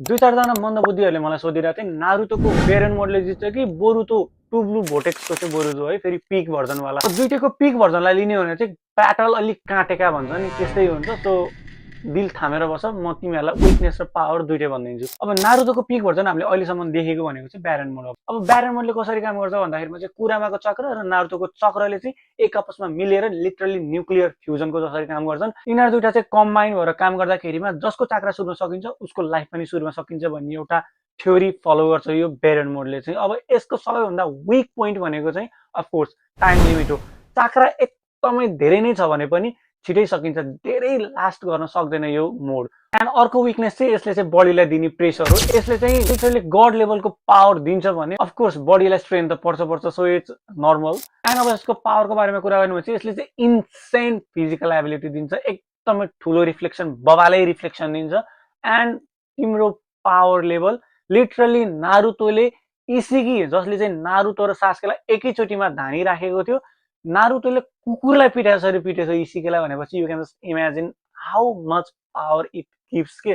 दुई चारजना मन्दबुद्धिहरूले मलाई सोधिरहेको थिए नारुतोको बेरेन मोडले जित्छ कि बोरुतो टु ब्लू भोटेक्सको चाहिँ बोरुतो है फेरि पिक भर्जनवाला दुइटैको पिक भर्जनलाई लिने भने चाहिँ ब्याटल अलिक काटेका भन्छ नि त्यस्तै हुन्छ सो दिल थामेर बस म तिमीहरूलाई विकनेस र पावर दुइटै भनिदिन्छु अब नारुतोको पिक भर्जन हामीले अहिलेसम्म देखेको भनेको चाहिँ ब्यारन मोड हो अब ब्यारन मोडले कसरी काम गर्छ भन्दाखेरिमा चाहिँ कुरामाको चक्र र नारुतोको चक्रले चाहिँ एक आपसमा मिलेर लिटरली न्युक्लियर फ्युजनको जसरी काम गर्छन् यिनीहरू दुइटा चाहिँ कम्बाइन भएर काम गर्दाखेरिमा जसको चाक्रा सुरुमा सकिन्छ उसको लाइफ पनि सुरुमा सकिन्छ भन्ने एउटा थ्योरी फलो गर्छ यो ब्यारन मोडले चाहिँ अब यसको सबैभन्दा विक पोइन्ट भनेको चाहिँ अफकोर्स टाइम लिमिट हो चाक्रा एकदमै धेरै नै छ भने पनि छिटै सकिन्छ धेरै लास्ट गर्न सक्दैन यो मोड एन्ड अर्को विकनेस चाहिँ यसले चाहिँ बडीलाई दिने प्रेसर हो यसले चाहिँ लिटरली गड लेभलको पावर दिन्छ भने अफकोर्स बडीलाई स्ट्रेन त पर्छ सो इट्स नर्मल एन्ड अब यसको पावरको बारेमा कुरा गर्नु भने चाहिँ यसले चाहिँ इन्सेन्ट फिजिकल एबिलिटी दिन्छ एकदमै ठुलो रिफ्लेक्सन बबालै रिफ्लेक्सन दिन्छ एन्ड तिम्रो पावर लेभल लिटरली नारुतोले इसिगी जसले चाहिँ नारुतो र सास्केलाई एकैचोटिमा धानिराखेको थियो नारुतोले कुकुरलाई पिटे जसरी पिटेछ इसिकेलाई भनेपछि you can just imagine how much power it gives के